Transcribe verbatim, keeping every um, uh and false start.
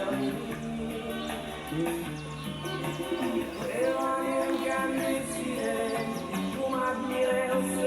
Leve men m gade nan zye m, pou m admire w